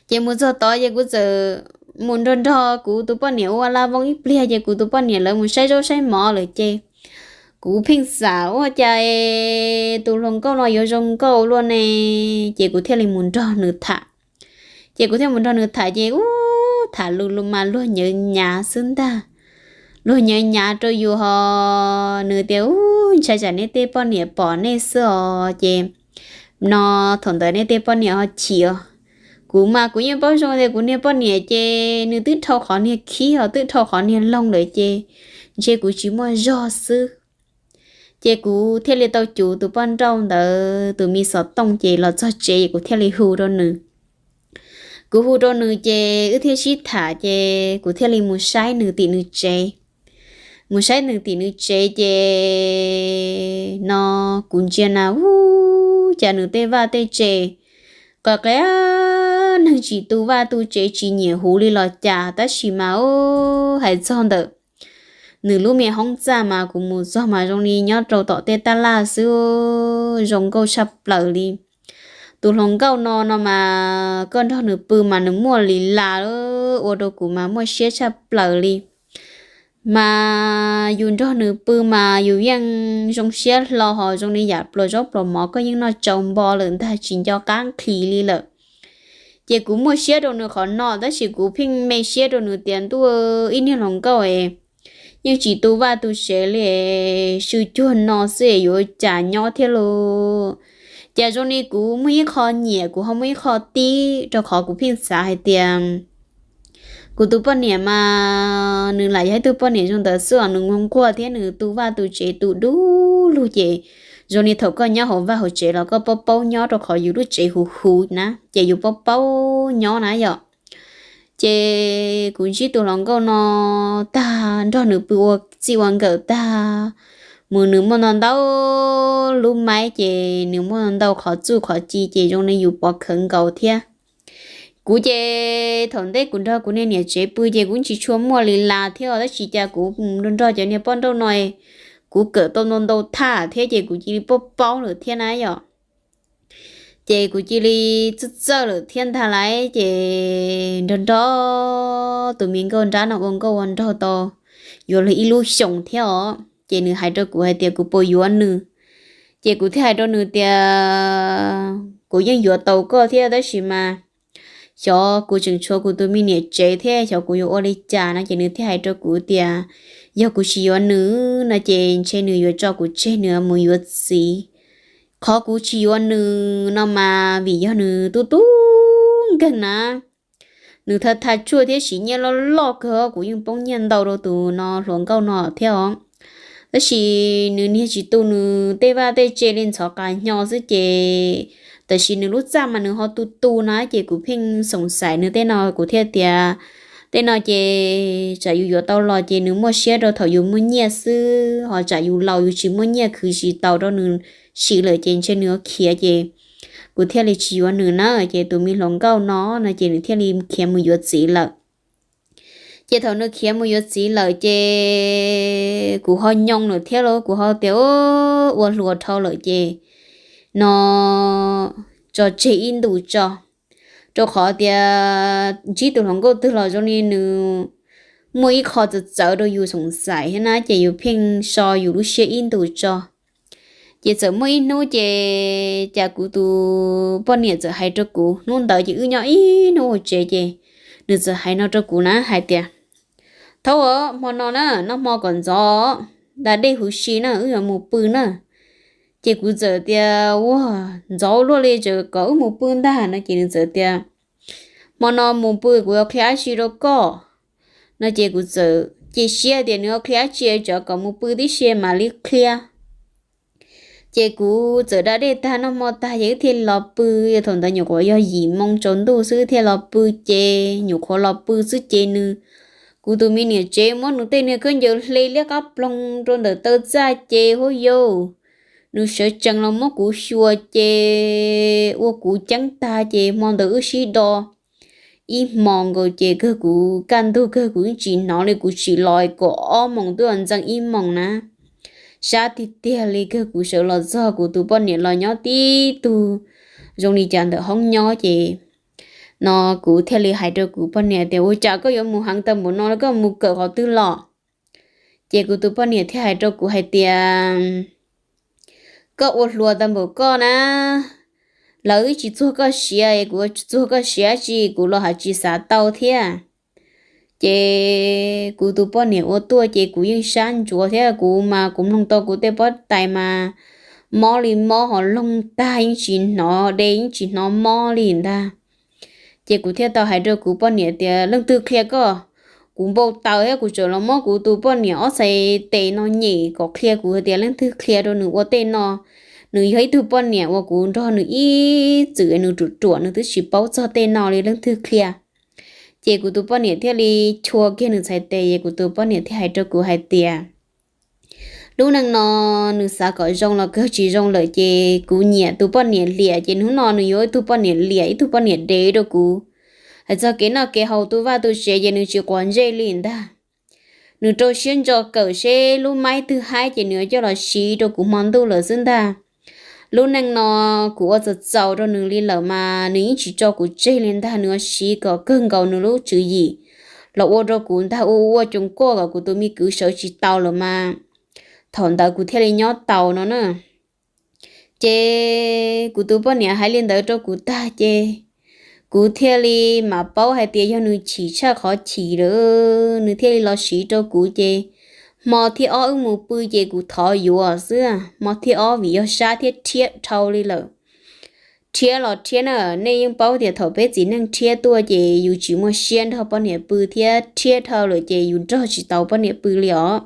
Ces mus txog tod ces kuv txawm mus nrog nrog kuv tus poj niam ua la voos ib pliag ces kuv tus poj niam lawv mus saib zaub saib mov lawm ces kuv pheej xav ua cas tus hluas nkauj no yuav zoo nkauj luaj ne, ces kuv thiaj li mus nrog nws tham. Ces kuv thiaj mus nrog nws tham ces ub, tham lus lus mas luag nyawv nyav xwb ntag. Luag nyawv nyav rau yus ho nws tias, ub, ntshai tsam neb tej poj niam pom nej xwb os ces no thaum ntawd neb tej poj niam ho chim os. Kuv mas kuv yeej paub zoo tias kuv niag poj niam ces nws twb dhau qhov niag khib ho twb dhau qhov niag loog lawm ces ntshe kuv tsis muaj zog xwb. Ces kuv thiaj li tau cuv tus poj nrauj ntawd tus me xov tooj ces los txog tsev es kuv thiaj li hu rau nws. Kuv hu rau nws ces wb thiaj sib tham ces kuv thiaj li mus saib nws tim nws tsev. Mus saib nws tim nws tsev ces no kuv ntsia na, ub, cas nws tej vaj tej tse qas qia, neeg tsis tu vaj tu tsev tsis nyiam huv li los cas, tab sis mas ub, hais txog ntawm nws lub me hoob txaj mas kuv mus txog mas zoo li nyob rau tom tej taj laj xwb, zoo nkauj tshaj plaws li. Tus hluas nkauj no no mas koj nrog nws pw mas nws muaj li las, ua rau kuv mas muaj siab tshaj plaws li. Mas yus nrog nws pw mas yus yeej zoo siab hlo hos zoo li yam pluas zaub pluas mov koj yeej noj tsau npo lawm ntag, tsis nco qab nqhis li lawm. Ces kuv muaj siab rau nws qhov no tab sis kuv pheej me siab rau nws tias ntuj, ib niag hluas nkauj es yeej tsis tu vaj tu tsev li, sw cuag no xwb es yuav cas nyob thiab lauj. Ces zoo li kuv muaj ib qho nyiam kuv ho muaj ib qho tib, rau qhov kuv pheej xav hais tias kuv tus poj niam mas nws lam yog ib tug poj niam zoo ntawd xwb os, nws nquag thiab nws tu vaj tu tsev tu dub lug ces zoo li thaum koj nyob hauv vaj hauv tsev los koj paub paub nyob rau qhov yus lub tsev huv huv na ces yus paub paub nyob na yom. Ces kuv ntsib tus hluas nkauj no tag, nrog nws pw ua txij ua nkawm tag, mus nws muaj ntau ntau lub maib ces nws muaj ntau qhov txuj qhov ci ces zoo li yus pov khawv nkaus thiab. Kuv ces thaum ntej kuv nrog kuv niag niam tsev pw ces kuv tsis tshua muaj li las thiab os, tab sis cas kuv nrog nrog cov niag poj nrauj no kuv kawm tau ntau ntau thaj thiab ces kuv cia li paub paub lawm thiab na yom. Ces kuv cia li txawj txawj lawm thiab ntag lauj. Ces nrog nrog tus me nkauj nrab no ua nkauj ua nraug tau yuav luag ib lub xyoos thiab os, ces nws hais rau kuv hais tias kuv puas yuav nws. Ces kuv thiaj hais rau nws tias kuv yeej yuav tau koj thiab tab sis mas xyov kuv tseem tshuav kuv tus me niam tsev thiab xyov kuv yuav ua li cas no ces nws thiaj hais rau kuv tias yog kuv tsis yuav nws no ces ntshe nws yuav tso kuv tseg, nws mus yuav txiv. Qhov kuv tsis yuav nws no mas vim yog nws tub tub nkeeg na, nws tha tha tsuaj thiab siv nyiaj loj loj kawg, kuv yeej poob nyiaj ntau rau tus no hluas nkauj no thiab os. Tab sis nws niag tsis tu nws tej vaj tej tse li, ntxhov qas hnyo xwb ces tam sim nws lub txaj mas nws ho tu tu na ces kuv pheej xoom xaiv nws tej no kuv thiaj tias tej no ces tsam yus yuav tau los ces nws muaj siab rau thaum yus muaj nyiaj xwb, ho tsam yus laus yus tsis muaj nyiaj khwv tsis tau rau nws sim lawm ces ntshe nws yuav khiav ces kuv thiaj li tsis yuav nws na. Ces tus me hluas nkauj no no ces nws thiaj li khiav mus yuav txiv lawm. Ces thaum nws khiav mus yuav txiv lawm ces kuv ho nyoo lawm thiab lauj, kuv ho tias ua hluas dhau lawm ces no tso tseg ib ntus tso, rau qhov tias ntsib tus hluas nkauj twg los zoo li nws muaj ib qho txawv txawv rau yus xoom xaiv thiab na ces yus pheej so yus lub siab ib ntus tso. Ces txawm muaj ib hnub ces cas kuv tus poj niam txawm hais rau kuv, hnub ntawd ces wb nyob ib hnub hauv tsev ces nws txawm hais no rau kuv na hais tias thaub, hmo no na noj hmo kom ntxov, da dej huv si na wb yuav mus pw na. Ces kuv txawm tias ua ntxov luaj li tseem kom wb mus pw ntag no ces nws txawm tias hmo no mus pw kuv yuav qhia dab tsi rau koj no ces kuv txawm cia siab tias nws yuav qhia dab tsi, tseem kom mus pw tib si mam li qhia. Ces kuv txawm da dej tag noj hmo tag ces wb thiaj los pw, thaum ntawd nyuam qhuav yog yim moo tsaus ntuj xwb thiaj los pw ces nyuam qhuav los pw xwb ces nws, kuv tus me niam tsev muab nws tej niag khaub ncaws hle liab qab ploog rau ntawm taw txaj ces huab yau, nws sawv tsees los muab kuv xyuas ces ua kuv ceeb tag ces hmo ntawd wb sib do ib hmos nkaus ces kawg kuv kaj ntug kawg kuv yeej tsis hnov li, kuv tsim los kom ob moos twb ntxeev ib moos na. Sab tiag tiag li kawg kuv sawv los txog kuv tus poj niam los nyob tib tug zoo li cas ntawm hoob nyob ces no kuv thiaj li hais rau kuv poj niam tias ua cas koj yuav mus heev tag npaum no los koj mus kawm qhov twg los? Ces kuv tus poj niam thiaj hais rau kuv hais tias koj ua hluas tag npaum koj na, lawv twb tsis txuag koj siav es kuv tsis txuag koj siav tsis kuv los hais tsis xav tau thiab. Ces kuv tus poj niam ua tuaj ces kuv yeej sab ntsuav thiab, kuv mas kuv mloog tau kuv tej pob tais mas mob li mob ho loog tag yeej tsis hnov de yeej tsis hnov mob li ntag. Ces kuv thiaj tau hais rau kuv poj niam tias leej twg qhia koj? Kuv npau taws thiab kuv txawm los muab kuv tus poj niam ob txhais tes no nyem kom qhia kuv hais tias leej twg qhia rau nws ua tej no, nws yog ib tug poj niam uas kuv nrog nws ib txwm nws ruam ruam, nws twb tsis paub txog tej no li, leej twg qhia. Ces kuv tus poj niam thiaj li chua kiag nws txhais tes, es kuv tus poj niam thiaj hais rau kuv hais tias, lub neej no nws xav kom zoo los kawg tsis zoo lawm, ces kuv nyiam tus poj niam liam, ces hnub no nws yuav ib tug poj niam liam, ib tug poj niam dev rau kuv. Hais txog kev noj kev haus, tu vaj tu tsev ces nws tsis quav ntsej li ntag. Nws rau siab ntso kawm seb lub maib twg haib ces nws yuav coj los siv rau kuv hmo ntuj lawm xwb ntag. Lub neej no kuv ua txaus txaus rau nws li lawm mas nws yeej tsis tso kuv tseg li ntag, nws yuav siv kom kawg nkaus nws lub tswv yim los ua rau kuv ntag, ua ua coos kuaj kom kuv tus me kwv sawv tsis tau lawm mas thaum ntawd kuv thiaj li nyob tau no na. Ces kuv tus poj niam hais li ntawd rau kuv tag ces kuv thiaj li mam paub hais tias yog nws chim tshaj qhov chim lawm, nws thiaj li los siv rau kuv. Ces hmo thib ob wb mus pw ces kuv thov yuav xwb, hmo thib ob vim yog sab thiab rhiab dhau li lawm. Rhiab los rhiab na, nej yeej paub tias thaum peb txiv neej rhiab tuaj ces yus tsis muaj siab nrog poj niam pw thiab, rhiab dhau lawm ces yus nrog tsis tau poj niam pw li os.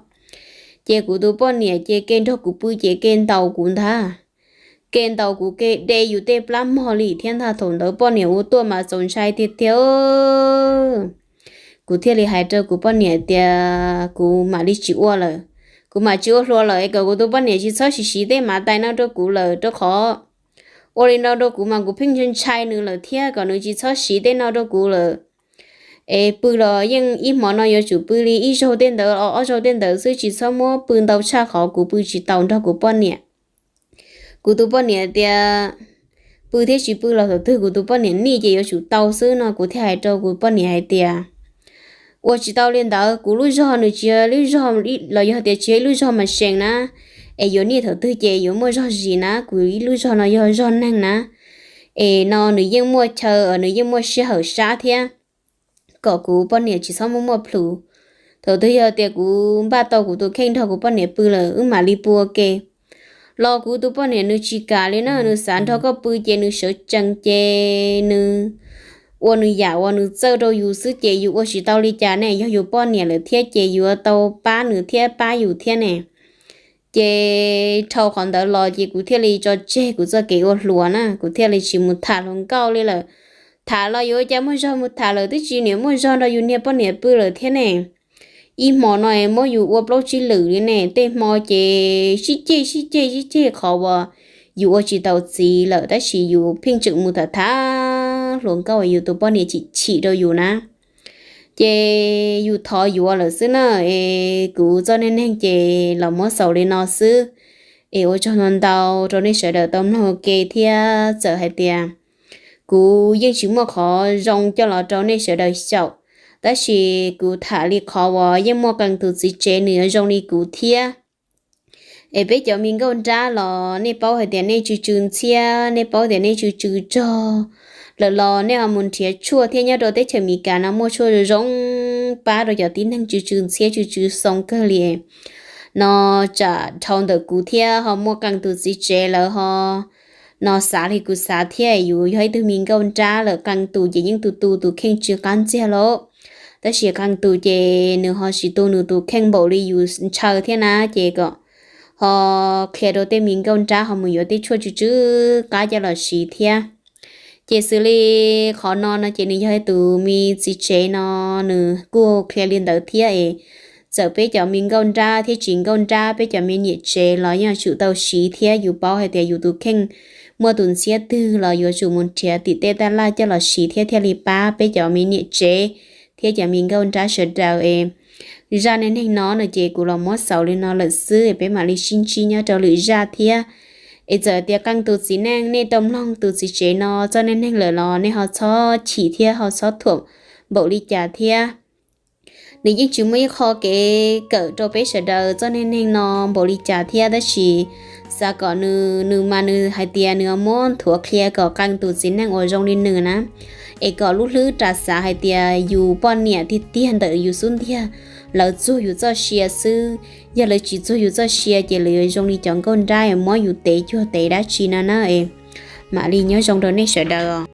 Ces kuv tus poj niam ces ke nrog kuv pw ces ke ntaus kuv ntag, ke ntaus kuv ke de yus tej plab mog li thiab ntag. Thaum ntawd poj niam ua tuaj mas txaus ntshai tiag tiag. Kuv thiaj li hais rau kuv poj niam tias kuv mam li tsis ua lawm, kuv mam tsis ua hluas lawm, kom kuv tus poj niam tsis txhob siv siv tej mav tais no rau kuv lawm, rau qhov ua li no rau kuv mas kuv pheej ntshai nws lawm thiab, kom nws tsis txhob siv tej no rau kuv lawm. Es pw los yeej ib hmo no yuav tsum pw li ib zaug tej ntawd, ob zaug tej ntawd xwb, tsis txhob muab pw ntau tshaj qhov kuv pw tsis tau nrog kuv poj niam. Kuv tus poj niam tias pw thiab tsis pw los thaum twg kuv tus poj niam nij ces yuav tsum tau xwb no. Kuv thiaj hais rau kuv poj niam hais tias ua tsis tau li ntawd, kuv lub zog nws tsis yog lub zog los yog tias tsis yog ib lub zog mas sees na, es yuav nij thaum twg ces yuav muaj zog zis na, kuv ib lub zog no yog zog neeg na. Es no nws yeej muaj chaw, nws yeej muaj sij hawm sab thiab, kom kuv poj niam tsis txhob muaj muaj plhus. Thaum twg yog tias kuv npaj tau kuv tus kheej nrog kuv poj niam pw lawm wb mam li pw ua ke. Los kuv tus poj niam nws tsis kam li na, nws xav nrog koj pw ces nws sawv tsees ces nws ua nws yam uas nws txawj rau yus xwb ces yus ua tsis tau li cas ne, yog yus poj niam lawm thiab ces yuav tau pab nws thiab pab yus thiab ne. Ces dhau qhov ntawd los ces kuv thiaj li tso tseg kuv txoj kev ua hluas na, kuv thiaj li tsis mus tham hluas nkauj li lawm. Tham los yuav ua cas muaj zog mus tham lawm, twb tsis niam muaj zog nrog yus niag poj niam pw lawm thiab ne. Ib hmo no muab yus ua plaub tsib lwm li ne, tej hmo ces sib ceg sib ceg sib ceg qhov uas yus ua tsis tau txiv lawm tab sis yus pheej tseem mus tham tham hluas nkauj, yus tus poj niam chim chim rau yus na. Ces yus thov yuav lawm xwb na. Es kuv txoj neej neeg ces los muab xaus li no xwb. Es ua tsaug ntau ntau rau nej sawv daws tau mloog ua ke thiab txawm hais tias kuv yeej tsis muaj qhov zoo coj los rau nej sawv daws xyaum, tab sis kuv tham li qhov uas yeej muaj qee tus txiv tsev nws yuav zoo li kuv thiab. Es peb cov me nkauj nrab los nej paub hais tias nej tsw tsw ntxhiab, nej paub tias nej tsw tsw tsog lawm los nej ho mus nrhiav tshuaj thiab. Nyob rau teb chaws Amelikas no muaj tshuaj zoo zoo pab rau cov tib neeg tsw tsw ntxhiab tsw tsw xoo kawg li. No tsam dhau ntawm kuv thiab ho muaj qee tus txiv tsev lawv ho no xav li kuv xav thiab. Yus yog ib tug me nkauj nrab lawm, qee tus ces yeej tu tu tus kheej tsw qab ntxiag lauj, tab sis qee tus ces nws ho tsis tu nws tus kheej npaum li yus ntshaw thiab na. Ces kom ho qhia rau tej me nkauj nrab ho mus yuav tej tshuaj tsw tsw qab coj los siv thiab. Ces xws li qhov no no ces nws yog ib tus me txiv tsev no nws kuj qhia li ntawd thiab es txawm peb cov me nkauj nrab thiab tsis nkauj nrab, peb cov me niam tsev los yeej yuav tsum tau siv thiab. Yus paub hais tias yus tus kheej muaj tus ntxhiab twg los yuav tsum mus nrhiav tim tej taj laj coj los siv thiab thiaj li pab peb cov me niam tsev thiab cov me nkauj nrab sawv daws es. Zaj neej neeg no no ces kuv los muab xaus li no lawm xwb, peb mam li sib ntsib nyob rau lwm zaj thiab. Es txawm tias qee tus txiv neej nej tau mloog tus txiv tsev no txoj neej neeg lawm los nej ho txhob chim thiab ho txhob thuam npaum li cas thiab. Nws yeej tsis muaj ib qho kev kawm rau peb sawv daws txoj neej neeg no npaum li cas thiab, tab sis xav kom nws, nws mas nws hais tias nws muab nthuav qhia kom qee tus txiv neej uas zoo li nws na, es kom lub hlwb ras xav hais tias yus poj niam tiag tiag ntawm yus xub ntiag lawv txuag yus txoj sia xwb. Yog lawv tsis txuag yus txoj sia ces lawv yuav zoo li cov nkauj nrab es muab yus tev cuag tev dab tsi no na. Mam li nyob zoo rau nej sawv daws.